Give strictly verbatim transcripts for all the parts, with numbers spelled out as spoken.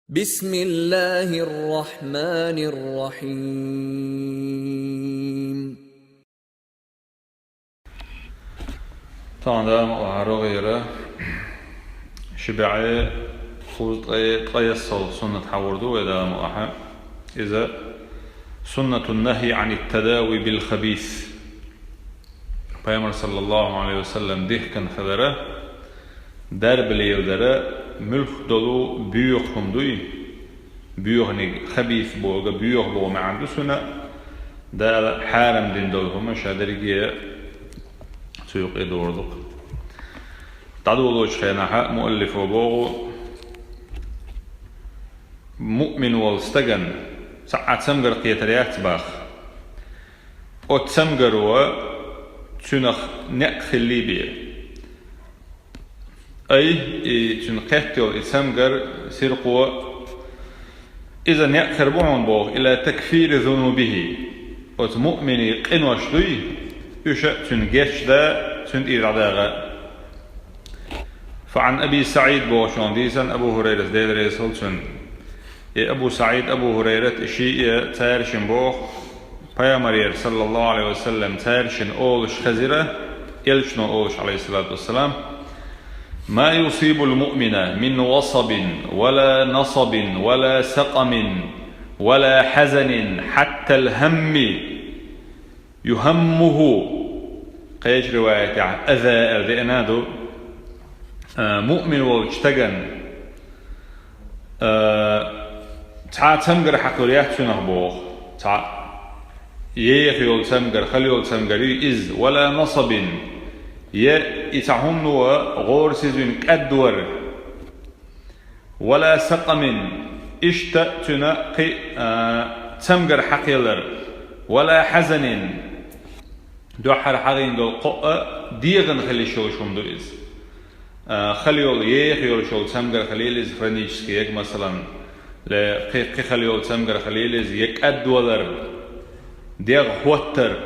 بسم الله الرحمن الرحيم. Тахана дама ахьа рогӀера ши бӀе кхузткъе ткъайоьсналгӀа суннат хьагӀур ду вай дама ахьа. Иза سنة النهي عن التداوي بالخبيث. Пайхамар, саллаллаху Ӏалайхи ва саллам, дихкан хилара, дарба леладара муьлхха долу боьха хӀума дуй, боьханиг, хабис бохург боьха боху маьӀна ду цуьнан, Дала хьарам дина долу хӀума ша дерриге а цу юкъе дора ду-кх. ДӀадолочу хенахь муаллифо боху, муъмин волу стагана цхьа а цамгар кхетар яц боху. Оцу цамгаро цуьнах некъ хилла бен. Ай, и цуьнан кхетта йолу и цамгар, сирхо, иза некъ хир бу хьуна боху, إلى تكفير ذنوبه. Оцу муъминийн къинош дуй, уьш а цуьнан гечдан, цуьнан тӀера дӀадахьа. فعن أبي سعيد бохучунах дийцина, Абу ХӀурайрас, Дела реза хуьлда цунна. И Абу СаӀид, Абу ХӀурайрат, и шиъ а цаьршинна боху, Пайхамарера, саллаллаху Ӏалайхи ва саллам, цаьршинна олуш хезира, элчано олуш, Ӏалайхиссалату вассалам: ما يصيب المؤمن من وصب ولا نصب ولا سقم ولا حزن حتى الهم يهمه. Кхечу риваятехь аза аьлла деана ду, а, муъмин волчу стагана, а, цхьа а цамгар хьакхуьр яц цуьнах боху, цхьа а еха йолу цамгар, хала йолу цамгар ю иза, ولا نصب, я и цхьа хӀумано гӀорасизвина кӀадвар, ولا سقم, иштта цуьнан кхин а, а, цамгар хьакхелар, ولا حزن, дуьххьара хьахийна долу кхоъ а дегӀана хила йиш йолуш хӀума ду иза. А, хала йолу, еха йолуш йолу цамгар хилийла иза, хронический, яга, масалан, ле, кхин, кхин хала йолу цамгар хилийла иза, я кӀадвалар, дегӀ хӀоттар,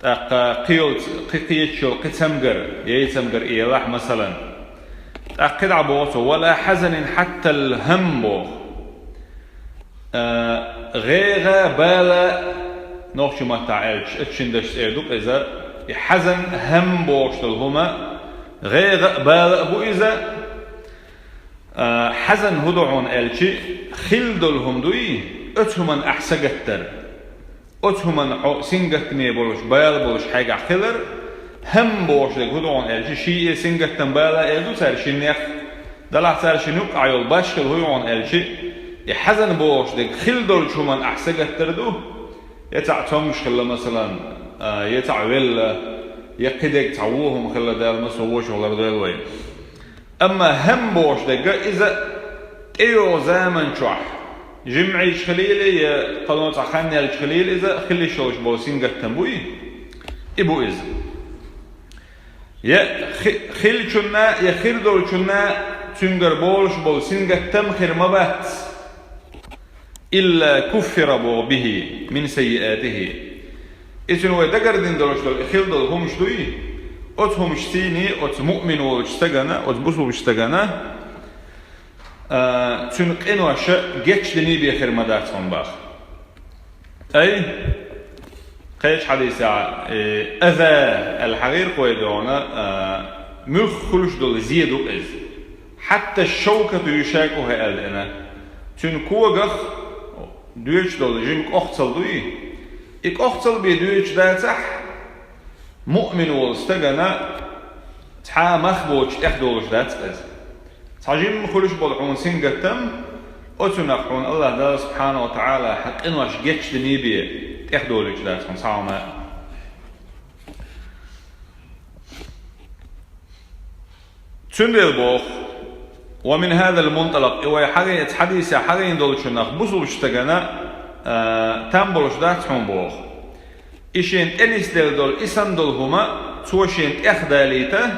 тӀаккха кхин йолу ц-, кхин кхечу йолу кхин цамгар, яй цамгар элахь, масалан. ТӀаккха кхидӀа боху цо: ولا حزن حتى الهم боху. А, гӀегӀа, бала, нохчийн маттахь аьлча, аччин дашца эр ду-кх иза, и хьазан, хӀам бохуш долу хӀума, гӀегӀа а, бала а бу иза. А, хьазан хӀун ду хьуна аьлча, хилла долу хӀума дуй, оцу хӀуманна ахь сагатдар. Оцу хӀуманна хьо сингаттаме болуш, бала болуш хьайгахь хилар, хӀам бохуш дерг хӀун ду хьуна аьлча, шиъ а сингаттам, бала а эр ду цара шиннех, делахь цара шина юккъахь йолу башхалла хӀун ю хьуна аьлча, и хьазан бохуш дерг хилла долчу хӀуманна ахь сагатдар ду, я цхьаъ цомгуш хилла, масалан, а, я цхьаъ велла, я кхидерг цхьа вон хӀума хилла, Дала массо а вочух лардойла вай. Амма хӀам бохуш дерг иза тӀейогӀу заман чохь, жимма Ӏийча хилийла я кхано цхьа хан яьлча хилийла, иза хила йиш йолуш болу сингаттам буй, и бу иза. Я хи-, хиллачунна, я хир долчунна цуьнгара болуш болу сингаттам хир ма бац. إلا كفر بها من سيئاته. И цуьнан вай дагардина долуш долу, и хилла долу хӀумаш дуй, оцу хӀумаш цийний оцу муъмин волчу стагана, оцу бусулбачу стагана, а, цуьнан къиноша гечдиний бен хир ма дац хьуна боху. Ай, кхечу хьадисехь, э, аза аьлла хьахийра-кх вай догӀана, а, муьлхха хуьлуш долу зе ду-кх иза. حتى الشوكة يشاكها аьлла деана. Цуьнан когах доьдуш долу жима кӀохцал дуй, и кӀохцал бен доьдуш дацахь, муъмин волу стагана цхьа а мах боцуш тӀехдолуш дац иза. Цхьа жимма хуьлуш болу хьуна сингаттам, оцунах хьуна АллахӀ Дала, субхьанаху ва таӀала, хьан къинош гечдиний бен тӀехдолуьйтуш дац хьуна цхьа хӀума а. Цундела боху, ومن هذا المنطلق, и вай хьагӀе-, хьадисехь хьагӀийна долчунах бусулбачу стагана, а, там болуш дац хьуна боху. И шена тӀе нисделла долу и санна долу хӀума цо шена тӀехдалийта,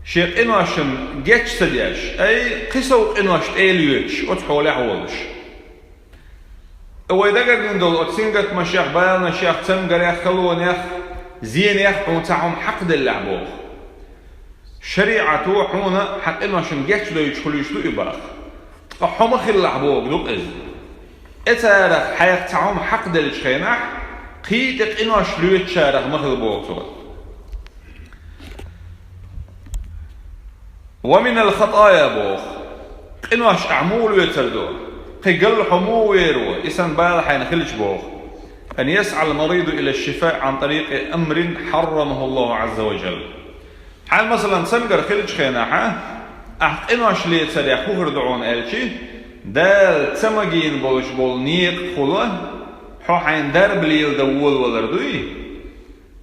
шен къиношна геч ца деш, ай, кхин сов къинош тӀе а лоьцуш, оцу хьолехь а волуш. Вай дагардина долу оцу сингаттамашех, баланашех, цамгарех, халонех, зенех хьуна цхьа хӀума хьакхаделлехь боху. ШариӀато хьуна хьан къиношна гечдойтуш хуьлуьйтуш ду и боху. Ткъа хьо ма хилалахь бохург ду-кх иза. Э, царах хьайх цхьа хӀума хьакхаделлачу хенахь, кхин а тӀе къинош лоьцучарах ма хила боху цо. «Ва минал хатая», боху. Къинош ахь муха лоьцур ду? Кхин галла хьо муха вер ву, и санна бала хьайна хилча боху? «Ан ясӀал мариду ила шифа Ӏан тарикъи амрин хьаррамаху Аллаху Ӏазза ва джалла». Хьан, масалан, цамгар хилчу хенахь, ахь къинош лецарех хӀун хир ду хьуна аьлчи, Дала ца магийна болуш болу некъахула хьо хьайна дарба леладан волавалар дуй?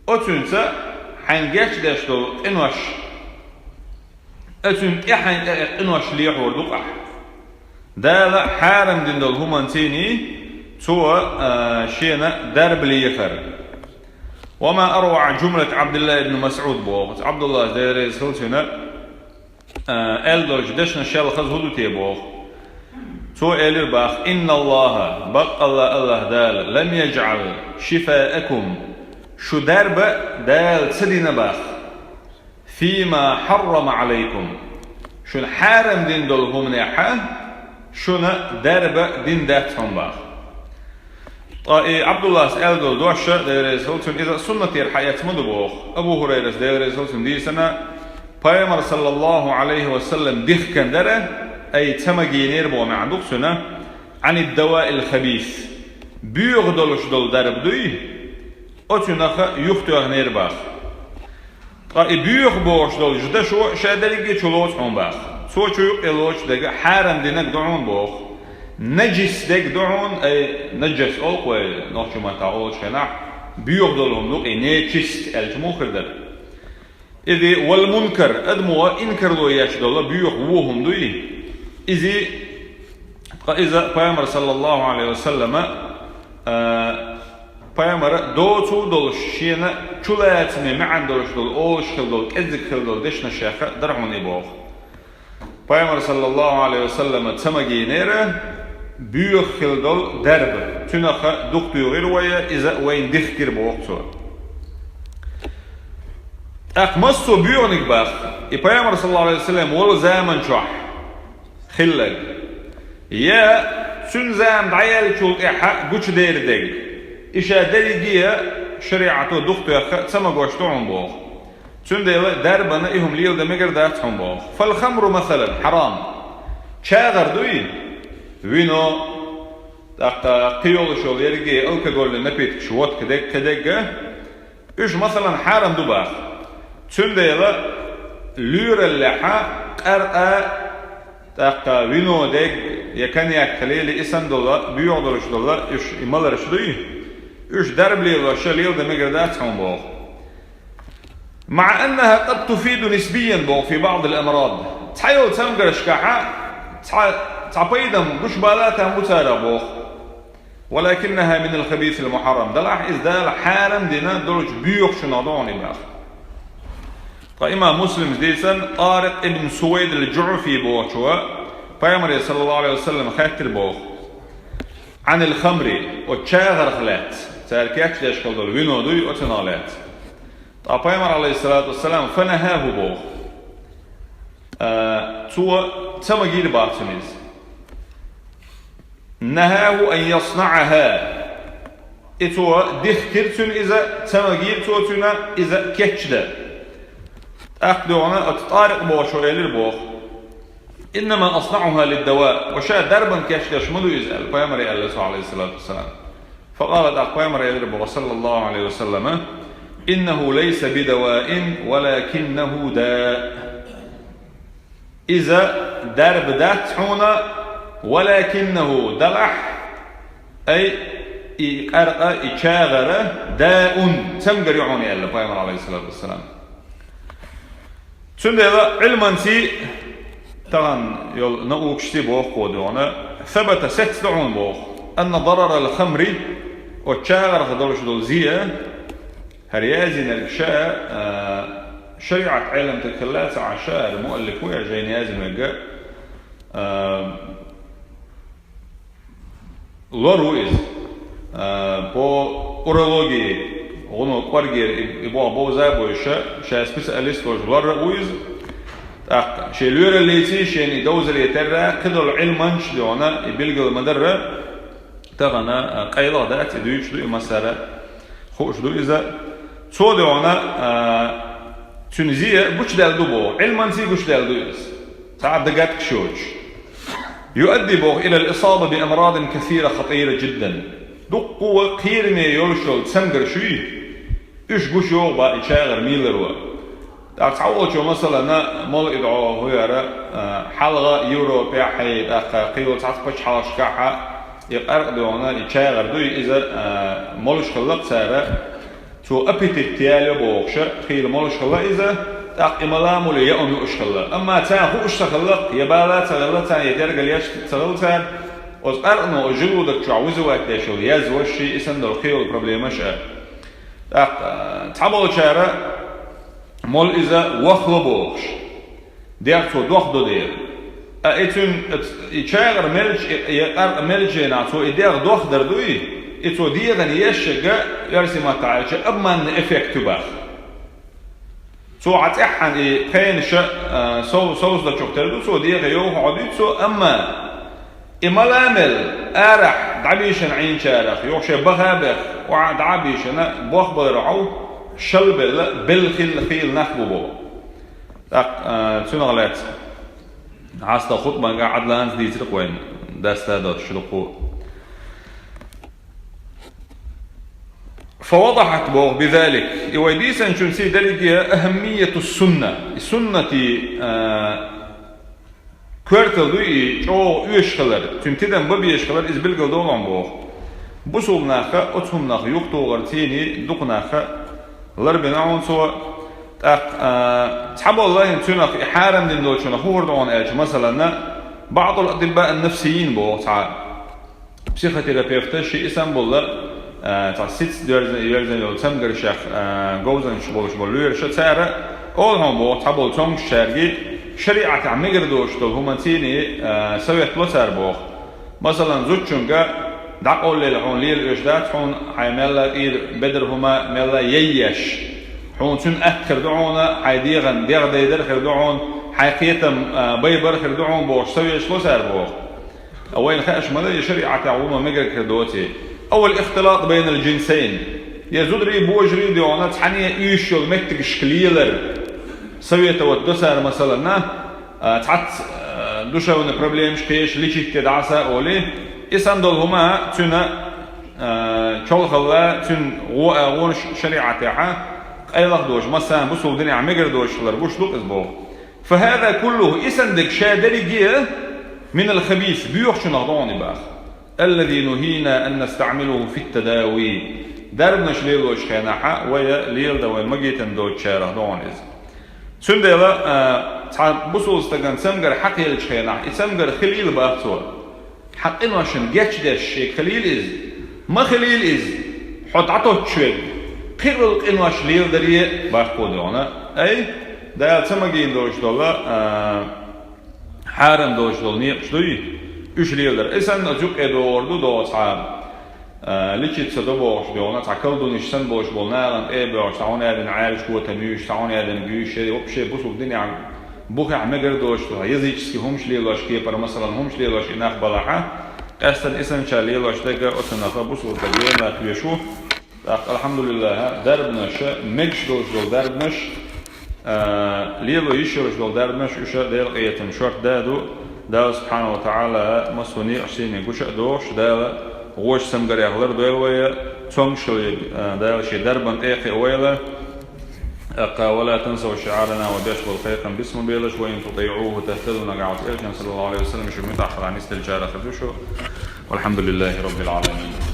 Оцуьнца хьайна гечдеш долу къинош, оцуьнан тӀаьхьенна тӀе къинош лехьор ду-кх ахь. Дала хьарам дина долу хӀуманций цо, а, шена дарба лехар. «Ва ма арваӀа джумлат Ӏабдулла ибн МасӀуд», боху. Ӏабдуллас, Дела реза хила цунна, а, аьлла долчу дешнашел хаза хӀун ду те боху. Цо элира боху: «Инналлаха, баккъалла Аллаха Дала, лам яджӀал шифаакум, шу дарба Дала ца дина боху, фима хьаррама Ӏалайкум, шуна хьарам дина долу хӀуманехь шуна дарба дина дац хьуна боху». Ткъа и Ӏабдуллас аьлла долу дош, Дела реза хила цунна, иза суннатера хьаэца ма ду боху. Абу ХӀурайрас, Дела реза хила цунна, дийцина, Пайхамар, саллаллаху Ӏалайхи ва саллам, дихкина дара, ай, ца магийнера боху маьӀна ду-кх цуьнан, «Ӏанид-даваил хабис», боьха долуш долу дарба дуй, оцуьнах юхатоьхнера боху. Ткъа и боьха бохуш долчу дашо ша дерриге а чу лоцу хьуна боху. Цо чу юккъе лоцуш дерг хьарам динарг ду хьуна боху. Нажис дерг ду хьуна, ай, наджас олу-кх вай нохчийн маттахь олучу хенахь, боьха долу хӀума ду-кх и, нечист аьлча муха хир дара. Иза вал мункар, адамо инкарло еш долу боьха вон хӀума дуй. Иза, ткъа иза Пайхамар, саллаллаху Ӏалайхи ва саллама, а, Пайхамара доцу а долуш, шена чулацаме маьӀна долуш долу, олуш хила долу, кӀеззиг хила долу дешнашех дара хьуна и боху. Пайхамар, саллаллаху Ӏалайхи ва саллама, ца магийнера боьха хила долу дарба. Цуьнах дукха туьйхира вай, иза вайна дихкира боху цо. ТӀаккха массо а боьханиг боху, и Пайхамар, саллаллаху Ӏалайхи ва саллам, волу заман чохь хилларг. Я цуьнан зама дӀаяьллачул тӀаьхьа гучудер дерг. И ша дерриге а шариӀато духатоьхна ца магош ду хьуна боху. Цундела дарбана и хӀума леладан мегар дац хьуна боху. Фал хамру масалан хьарам. ЧагӀар дуй, вино, тӀаккха кхин йолуш йолу ерриге алкогольный напиткаш, водка дерг, кхидерг а, уьш, масалан, хьарам ду боху. Цундела лоьраллехь къаркъа, тӀаккха вино дерг я коньяк хилийла, и санна долу, боьха долуш долу, уьш и маларш дуй, уьш дарба лелош леладан мегар дац хьуна боху. МаӀа аннаха къад туфиду нисбиян боху фи баӀдил амрад. Цхьайолу цамгаршкахь цхьа, цхьа пайда гучубала там бу цара боху. Валакиннаха минал хабисил мухьаррам. Делахь иза Дала хьарам дина долчу боьхачунах ду хьуна и боху. Ткъа имам Муслима дийцина, Тарикъ ибн Сувайд ал-ДжуӀфи бохучо Пайхамаре, саллаллаху Ӏалайхи ва саллам, хаьттира боху. Ӏанил хамри, оцу чагӀарх лаьцна, цара кечдеш хила долу вино дуй, оцунах лаьцна. Ткъа Пайхамар, Ӏалайхиссалату вассалам, фанахаху боху. А, цо ца магийра боху цунна иза. Нахаху ан яснаӀаха. И цо дихкира цуьнан иза, ца магийра цо цуьнан иза кечдан. ТӀаккха дуьхьал оцу Тарикъ бохучо элира боху. Иннама аснаӀуха лиддава, ва ша дарбан кечдеш ма ду иза аьлла, Пайхамаре аьлла цо, Ӏалайхиссалату вассалам. Факъала, тӀаккха Пайхамаре элира боху, саллаллаху Ӏалайхи ва саллама, иннаху лайса бидаваин, валакиннаху да. Иза дарба дац хьуна, валакиннаху, делахь, ай, и къаркъа, и чагӀар, даун, цамгар ю хьуна аьлла Пайхамара, Ӏалайхиссалату вассалам. Цундела Ӏилманций, тахана йолу наукашций боху кхо дуьхьал, сабата, сецна ду хьуна боху, анна дарарал хамри, оцу чагӀарх долуш долу зе, хӀара яздинарг ша, а, шариӀат Ӏеламстаг хилла ца Ӏаш, хӀара муаллиф ву, я жайна яздинарг, а, лор ву иза. А, по урологии, гӀуно кӀоргера и, и боху бовза а бойша, ша специалист волуш лор а ву иза. ТӀаккха шен лоьраллиций, шен и довзале терра, кхыдолу Ӏилманчаш дегӀана, и билгал ма-дарра, тахана, а, къайлагӀа дац, и дуьйцуш ду, и массара хууш ду иза. Цо дегӀана, а, цуьнан зе гучудаьлла ду боху, Ӏилманций гучудаьлла ду иза. Цхьа а дагатка шочуш. يؤدي боху إلى الإصابة بأمراض كثيرة خطيرة جدا. Дуккха а кхераме йолуш йолу цамгарш юй, уьш гуш йогӀу бан и чагӀар мийларо. ТӀаккха цхьаволчо, масалана, молу и дӀо хӀуьяра, а, хьалха Европехь а, тӀаккха кхийолу цхьацца пачхьалкхашкахь а, и къаркъа дегӀана, и чагӀар дуй иза, а, молуш хилла-кх цара, цо аппетит ялайо бохуша, хийла молуш хилла иза, тӀаккха и ма-ламале яа хӀума юуш хилла. Амма царна хууш ца хилла-кх, я бала ца хилла царна, я тергал еш ца хилла царна, оцу къаркъано оцу желудок чохь вызывать деш йолу язваш а, и санна долу кхийолу проблемаш а. ТӀаккха, а, цхьаболчара молу иза вахло бохуш, дегӀ цо дохдо дела. А и цуьнан, и чагӀар мелча, и, и къаркъа мелча хенахь цо и дегӀ дохдар дуй, и цо дегӀана ешшага, оьрсийн маттахь аьлча, обманный эффект ю бах. Цо хьан цӀеххьана и пхенаш а, а, сов-, совсазлачух тера ду, цо дегӀе йовха Ӏодуьйцу цо, амма и ма-ламале арахь дӀабийшина Ӏийначарах, юха шайн баха а бехк, охьа дӀа а бийшина, бохбалар хьов, шалбелла, белла хилла, хийла нах бу боху. ТӀаккха, а, цунах лаьцна хьастагӀа хутбанга Ӏадланца дийцира-кх вайна, даста а доцуш дуккха а. فوضحت боху بذلك. И вай дийцинчуьнций дерриге а أهمية السنة. И суннатий, а, коьрталла дуй и чӀогӀа оьшуш хилар, цуьнан тидам бан безаш хилар, иза билгал долу хьуна боху. Бусулба наха оцу хӀуманах юхатохарций дукха наха ларбина хьуна цо. ТӀаккха, а, цхьаболу хӀинца цуьнах и хьарам дина долчунах хӀун хир ду хьуна аьлча, масалана, بعض الأطباء النفسيين боху цхьа психотерапевташ, и санна болу, а, цхьа сица доьрзина, йоьрзина йолу цамгаршех, а, говзанчаш болуш болу лоьраша, цара олу хьуна боху, цхьаболу цомгушчаьрга шариӀатехь мегар доцуш долу хӀуманций, а, совет ло цара боху. Масалан, зудчуьнга дӀакъовллийла хьуна лела оьшуш дац хьуна, хьайн мелла тӀера бедар хӀума, мелла яй еш. Хьуна цуьнан атта хир ду хьуна, хьайн дегӀан дегӀ дайдар хир ду хьуна, хьайн кхетам, а, байбар хир ду хьуна бохуш, совет ло цара боху. А вайна хууш ма ду, и шариӀатехь вуно мегар хир доций. أو الاختلاط بين الجنسين. Я зударий, божарий дегӀана цхьаьна уьйш йолу меттигашка лелар. Советовать до цара, масалана, а, цхьацца, а, душевный проблемаш кхечу лечить де дӀаса а олий, и санна долу хӀума цуьнан, а, чолхалла, цуьнан гӀо а гӀонаш шариӀатехь къайлаха доцуш, массарна бусулба динехь мегар доцуш хилар гуш ду-кх иза боху. فهذا كله, и санна дерг ша дерриге а, من الخبيث, боьхачунах ду хьуна и бах. الذي نهينا أن نستعمله في التداوي. Дарбанаш лелочу хенахь вай леладан вай магийтина доцучарах ду хьуна иза. Цундела, а, цхьа бусулба стагана цамгар хьакхаеллачу хенахь, и цамгар хилийла бах цо. Хьан къиношна гечдеш шега хилийла иза. Ма хилийла иза, хьо дӀатоттуш верг, кхин а долу къинош леладаре баккхо дегӀана. Ай, Дала ца магийна долуш долу, а, хьарам долуш долу некъаш дуй, уьш леладар. И санна оцу юккъе догӀур ду догӀу цхьа, а, лечиться до бохуш дегӀана, цхьа колдуньяш санна болуш болу нахана тӀе а боьлхуш, цхьа хӀун аьлла Ӏаьржа котам юьйш, цхьа хӀун аьлла гуьйш, я вообще бусулба динехь бухехь мегар доцуш ду, языческий хӀумаш лелош, кепара, масалан, хӀумаш лелош и нах балахь, къаьстина и санначара лелош дерг оцунах бусулба стаг вайна тоьшу. ТӀаккха, алхьамдулиллахӀ, дарбанаш, мегаш долуш долу дарбанаш, а, лело йиш йолуш долу дарбанаш, уьш Делан къинхетам шортта да а ду, Дала субхьанаху ва таӀала массо а некъаш сийне гуш а дохуш, Дала вочу цамгарех лардойла вай, цомгуш хила, а, Дала шен дарбан тӀе а кхиавойла. ТӀаккха: «ولا تنسوا شعارنا» бохуш болу кхайкхам бисмалла белаш, «وإن تطيعوه تهتدوا» нагахь Элчан, саллаллаху Ӏалайхи ва саллам, шу муьтӀахь хилахь нисделчарах хир ду шу. والحمد لله رب العالمين.